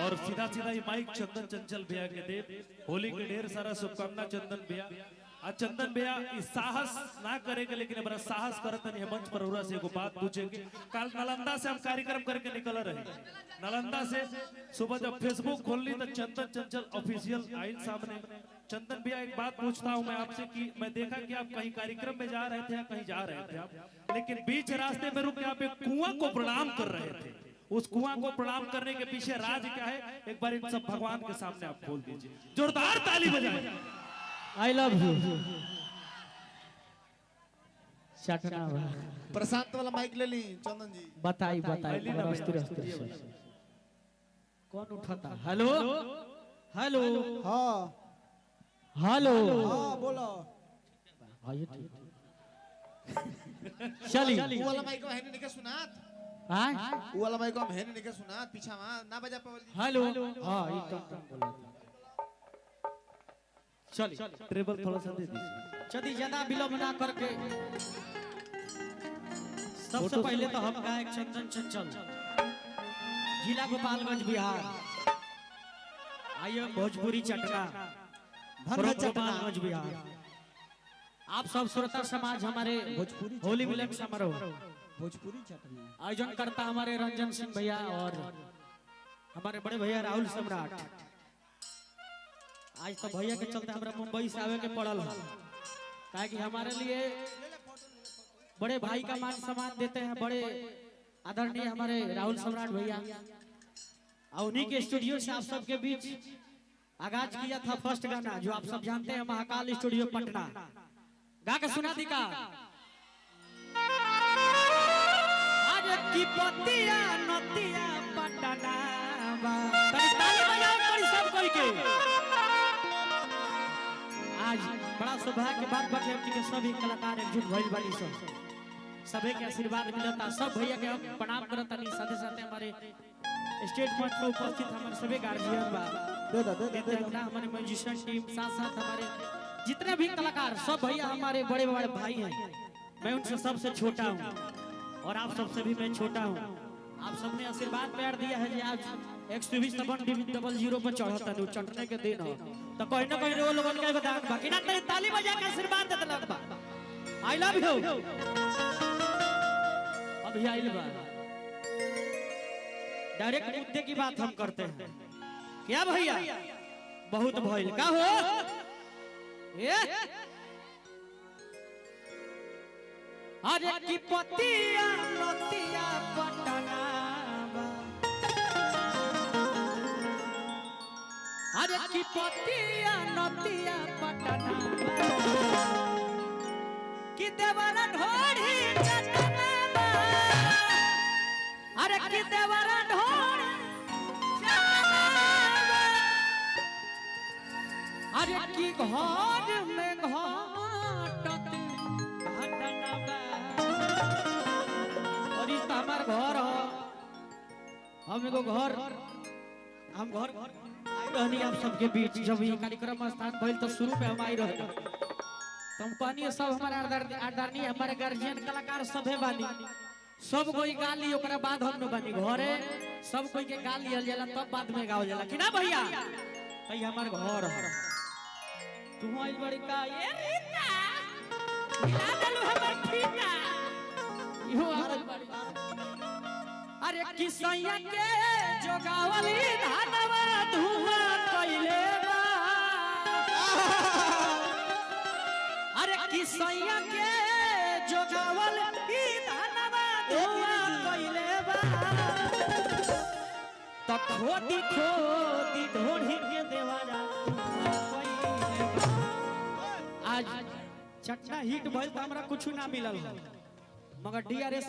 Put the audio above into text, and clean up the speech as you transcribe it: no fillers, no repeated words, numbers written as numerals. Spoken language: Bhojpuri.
और सीधा सीधा ये माइक चंदन चंचल भैया के दे। होली के ढेर सारा शुभकामना चंदन भैया। आ चंदन भैया इस साहस ना करेंगे लेकिन बड़ा साहस करत नहीं है मंच पर उरा से एगो बात पूछेंगे। कल नालंदा से हम कार्यक्रम करके निकल रहे, नालंदा से सुबह जब फेसबुक खोल ली तो चंदन चंचल ऑफिशियल आइन सामने। चंदन भैया एक बात पूछता हूं मैं आपसे कि मैं देखा कि आप कहीं कार्यक्रम में जा रहे थे या कहीं जा रहे थे आप, लेकिन बीच रास्ते में रुक के आप एक कुआं को प्रणाम कर रहे थे। उस कुआं को प्रणाम करने के पीछे राज क्या है, एक बार इन सब भगवान के सामने आप खोल दीजिए। जोरदार ताली बजाएं। I love you चटना बा। प्रशांत वाला माइक ले ली चंदन जी। बताई बताई पहली ना भैया, अस्थिर अस्थिर कौन उठाता। हेलो हेलो हाँ हेलो हाँ बोलो। हाँ ये ठीक। चली उ वाला माइक है नहीं के सुनात। हाँ उ वाला माइक हम है नहीं के सुनात पीछा वहां ना बजा पावल जी। हेलो हाँ ये टन टन बोला था। चली ट्रेबल थोड़ा सा दे दीजिए। यदि ज्यादा विलंब ना करके सबसे पहले तो हम गायक चंदन चंचल, जिला गोपालगंज, बिहार। आइए भोजपुरी चटना धन है चटना। गोपालगंज बिहार। आप सब श्रोता समाज हमारे भोजपुरी होली मिलन समारोह भोजपुरी चटना आयोजन करता हमारे रंजन सिंह भैया और हमारे बड़े भैया राहुल सम्राट। आज तो भैया के चलते हमरा मुंबई से आवे के पड़ल है, काहे कि हमारे लिए बड़े भाई का मान सम्मान देते हैं बड़े आदरणीय हमारे राहुल सम्राट भैया। और उन्हीं के स्टूडियो से आप सबके बीच आगाज किया था फर्स्ट गाना, जो आप सब जानते हैं, महाकाल स्टूडियो पटना। गा के सुना दी का। अरे की पतिया नतिया पटना बा। तनी ताली बजाओ पड़ी सब कोई के। आज बड़ा सौभाग्य के बात बाकी हमनी के सभी कलाकार एकजुट भइल बानी सब, सभी के आशीर्वाद मिलता। सब भैया के हम प्रणाम करत तनी। साथे साथे हमारे स्टेज मंच पर उपस्थित हमारे सभी गार्जियन बा, दे दो दे दो दे दो। नेता, हमारे म्यूजिशियन टीम, साथ साथ हमारे जितने भी कलाकार सब भैया हमारे बड़े बड़े भाई हैं। मैं उनसे सबसे छोटा हूँ और आप सबसे भी मैं छोटा हूँ। आप सबने आशीर्वाद प्यार दिया है जी। आज 120 00 पर चढ़ता है चढ़ने के दिन हो तो कहीं ना कहीं वो लोगन के दान बाकी ना तेरी ताली बजा के आशीर्वाद दे देलक बा। I love you. अभी आइल बा डायरेक्ट मुद्दे की बात हम करते हैं। क्या भैया बहुत भइल का हो ए? अरे की पतिया नतिया पटना बा। अरे की पतिया नतिया पटना बा। की देवरा ढोढ़ी चटना बा। अरे की देवरा ढोढ़ी चटना बा। अरे की घर में घटत घटना बा। और ई त हमार घर ह। हम एगो घर हम घर आई रहनी आप सबके बीच। जब ये कार्यक्रम स्थान भइल तो शुरू में हम आई रहे तो हम कहनी सब हमारे आदरणीय हमारे गार्जियन कलाकार सभे बानी, सब कोई गा ली ओकरा बाद हम न बानी घरे सब कोई के गा लियल जाला तब बाद में गावल जाला कि ना भैया। भैया हमार घर ह। तू आइल बड़ी का ए रीता मिला देलु हमर ठीका इहो आइल बड़ी। अरे किसैया के जोगावली धानवा धुआं कइले बा। अरे किसैया के जोगावल ई धानवा धुआं कइले बा। त खोदी खोदी ढोढ़ी के देवारा धुआं कइले बा। आज चटना हिट भइल त हमरा कुछ ना मिलल मगर डीआरएस।